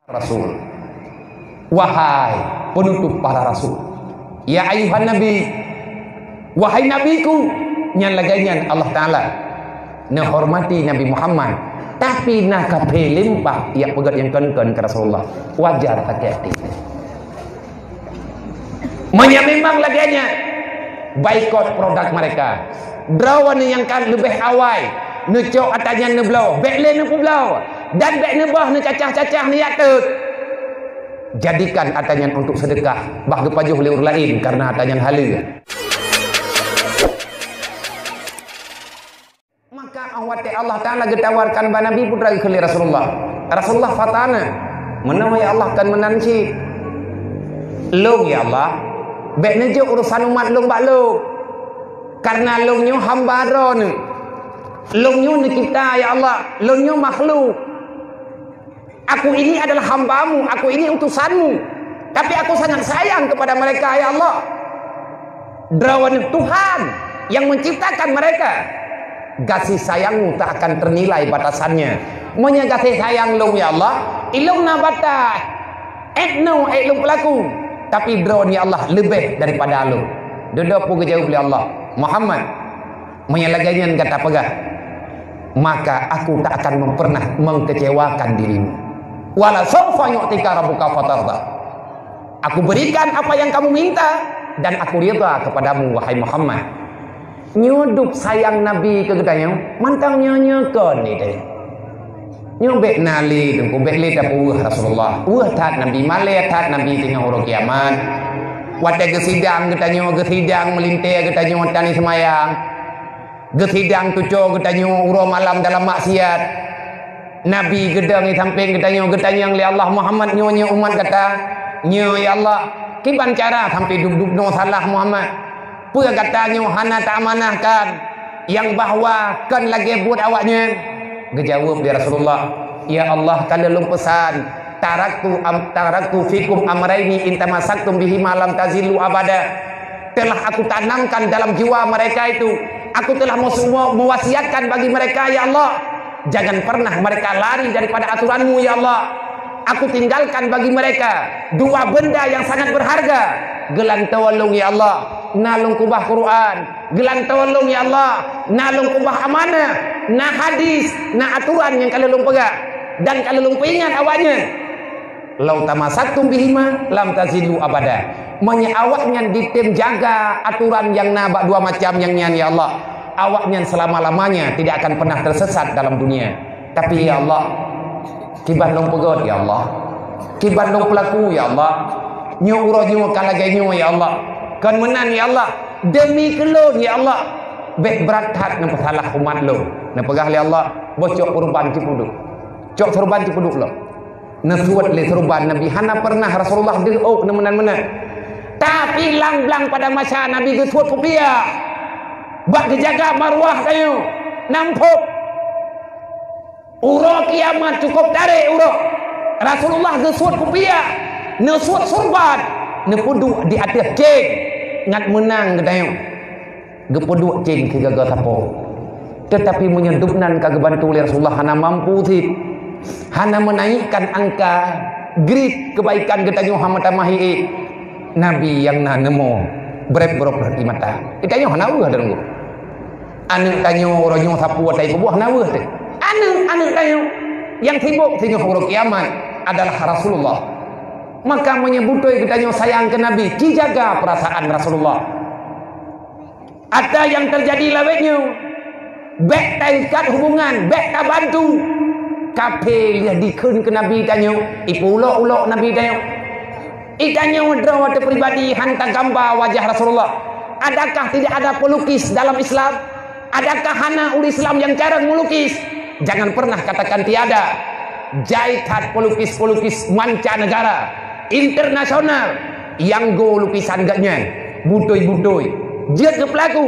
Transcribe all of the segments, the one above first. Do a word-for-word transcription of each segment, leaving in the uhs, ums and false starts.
Rasul. Wahai penutup para rasul. Ya ayuhan nabi. Wahai nabiku. Nyan lagée nyan Allah Ta'ala neuhormati Nabi Muhammad. Tapi na kafé limpah jak peugét nyang kon-kon keu Rasulullah. Wajar sakét até. Meunyoe memang lagée nyan, boikot produk mereka. Droeneuh nyang ka leubeh awai, neucok ata nyan neubloe, bék lé neupeubloe, dan bék neuboh neucacah-cacah neujak teut. Jadikan ata nyan untuk seudeukah, bah geupajoh lé ureuëng laén kareuna ata nyan haleue. Maka 'oh watée Allah Ta'ala geutawarkan bak Nabi, peue geukheun lé Rasulullah. Rasulullah fatana. Meunan ya Allah, kon meunan cit. Lôn ya Allah, bék neujok urusan umat lôn bak lôn. Kareuna lôn nyoe hamba droeneuh. Lôn nyoe neucipta ya Allah, lôn nyoe makhluk. Aku ini adalah hamba-Mu, aku ini utusan-Mu. Tapi aku sangat sayang kepada mereka, ya Allah. Droeneuh Tuhan yang menciptakan mereka. Gaséh sayang-Mu tak akan ternilai batasannya. Meunyoe gaséh sayang lôn, ya Allah, ilôn na batas. Ék nyoe ék lôn peulaku. Tapi Droeneuh, ya Allah, leubeh daripada lôn. Dudoe peue geujaweueb lé Allah, Muhammad, meunyoe lagée nyan gata peugah, maka aku tak akan mem-, pernah mengkecewakan dirimu. Wala saufa yu'tika rabbuka fatarda. Aku berikan apa yang kamu minta dan aku ridha kepadamu, wahai Muhammad. Nyoe dub sayang Nabi keu geutanyoe, mantong nyoe-nyoe kon ni teuh. Nyoe bék na lé teungku, bék lé tapeuweueh Rasulullah. Weueh that Nabi, malée that Nabi teungoh uroe kiamat. Watée geusidang geutanyoe, geusidang meulintée geutanyoe tan seumayang. Geusidang tuco geutanyoe uroe malam dalam maksiat. Nabi geudong di sampéng geutanyoe, geutanyong lé Allah, "Muhammad, nyoe, nyoe umat gata?" "Nyoe, ya Allah." "Kiban cara sampai dub-dub noe salah, Muhammad? Peue gata nyoe hana taamanahkan nyang bahwa kon lagée buet awaknyan?" Geujaweueb lé Rasulullah, "Ya Allah, ka lôn peusan, taraktu am-, taraktu fikum amraini in tamassaktum bihima lam tazillu abada." Telah Aku tanamkan dalam jiwa mereka itu. Aku telah mesu-, mewasiatkan bagi mereka, ya Allah. Jangan pernah mereka lari daripada aturan-Mu, ya Allah. Aku tinggalkan bagi mereka dua benda yang sangat berharga. Geulantoe lôn, ya Allah, na lôn keubah Quran. Geulantoe lôn, ya Allah, na lôn keubah amanah, na hadis, na aturan nyang ka lôn peugah dan ka lôn peuingat awaknyan. "Lau tamassaktum bihima lam tazillu abada." Meunyoe awaknyan jitem jaga aturan nyang na bak dua macam nyang nyan, ya Allah, awaknyan selama-lamanya tidak akan pernah tersesat dalam dunia. Tapi, ya Allah, kiban lôn peugét, ya Allah, kiban lôn peulaku, ya Allah, nyoe uroe nyoe ka lagée nyoe, ya Allah, kon meunan, ya Allah, demi keu lôn, ya Allah, bék brat that neupeusalah umat lôn. Neupeugah lé Allah, "Boh cok keureuban cipeuduek, cok keureuban cipeuduek lom." Neusuet lé keureuban Nabi, hana pernah Rasulullah deuh ôk neumeunan-meunan. Tapi lam blang padang mahsyar Nabi geusuet kupiah bak geujaga marwah tanyoe, na muphom. Uroe kiamat cukôp tarek uroe. Rasulullah geusuet kupiah, neusuet keureuban, neupeuduek di ateueh céng, ngat meunang geutanyoe. Geupeuduek céng sigaga sapo. Teutapi meunyoe dubnan ka geubantu lé Rasulullah hana mampu cit, hana meunaikan angka grade keubaikan geutanyoe hana tamah ék, Nabi nyang na neumo breb-brob rot di mata. Geutanyoe hana weueh deungoe. Aneuëk tanyoe uroe nyoe sapeue ata ikuboh hana weueh teuh. Aneuëk-aneuëk tanyoe nyang sibok singoh uroe kiamat adalah Rasulullah. Maka meunyoe beutôi geutanyoe sayang keu Nabi, ci jaga peurasaan Rasulullah. Ata nyang teujadi lawét nyoe, bék taikat hubungan, bék tabantu. Kafé lheueh dikheun keu Nabi tanyoe, ipeuulok-ulok Nabi tanyoe. Itanyoe droe teupribadi han tagambang wajah Rasulullah. Adakah tidak ada pelukis dalam Islam? Adakah hana ureuëng Islam nyang carông meulukis? Jangan pernah katakan tiada. Jai that pelukis-pelukis mancanegara, internasional, nyang go lukisan geuh nyan, beutôi-beutôi jeuet geupeulaku.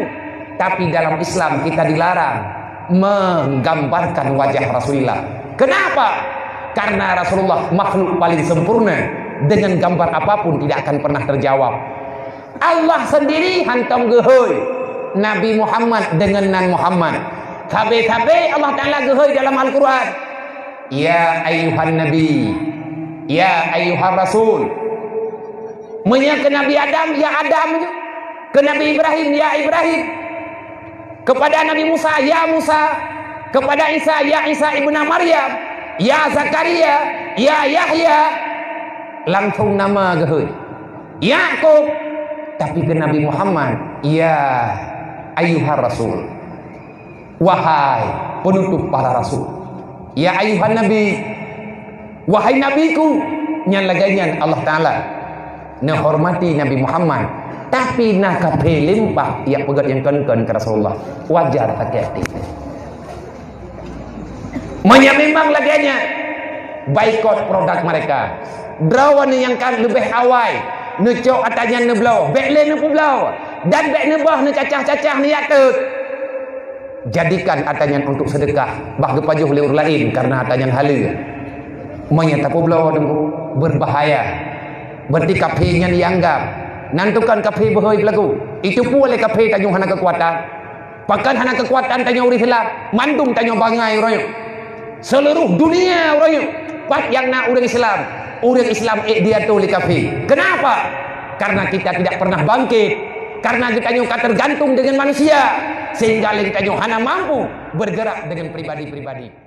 Tapi dalam Islam kita dilarang menggambarkan wajah Rasulullah. Kenapa? Karena Rasulullah makhluk paling sempurna, dengan gambar apapun tidak akan pernah terjawab. Allah sendiri hantom geuhôi Nabi Muhammad dengan nan Muhammad. Sabe-sabe Allah Ta'ala geuhôi dalam Al-Quran. "Ya ayyuhan nabi, Ya ayyuhar rasul. Meunyoe keu Nabi Adam, ya Adam je. Keu Nabi Ibrahim, ya Ibrahim. Kepada Nabi Musa, ya Musa. Kepada Isa, ya Isa ibnu Maryam. Ya Zakaria, ya Yahya. Langsung nama geuhôi. Yakub. Tapi keu Nabi Muhammad, ya ayyuhar rasul. Wahai penutup para rasul, ya ayuhan nabi, wahai nabiku, nyan lagée nyan Allah Taala neuhormati Nabi Muhammad, tapi na kafé limpah jak peugét nyang kon-kon keu Rasulullah. Wajar sakét até. Meunyoe memang lagée nyan, boikot produk mereka. Droeneuh nyang ka leubeh awai neucok ata nyan neubloe, bék lé neupeubloe, dan bék neuboh neucacah-cacah neujak teut. Jadikan ata nyan untuk sedekah, bah geupajoh lé ureuëng laén karena ata nyan haleue. Meunyoe tapeubloe teungku, berbahaya. Berarti kafé nyan dianggap, nan tukang kafé beuhôi peulaku. Itu pun lé kafé tanyoe hana keukuatan. Pakon hana keukuatan tanyoe ureuëng Islam, mandum tanyoe bangai uroe nyoe. Seluruh dunia uroe nyoe, pat nyang na ureuëng Islam, ureuëng Islam ék diatur lé kafé. Kenapa? Karena kita tidak pernah bangkit. Karena geutanyoe ka tergantung dengan manusia, sehingga lé geutanyoe hana mampu bergerak dengan pribadi-pribadi.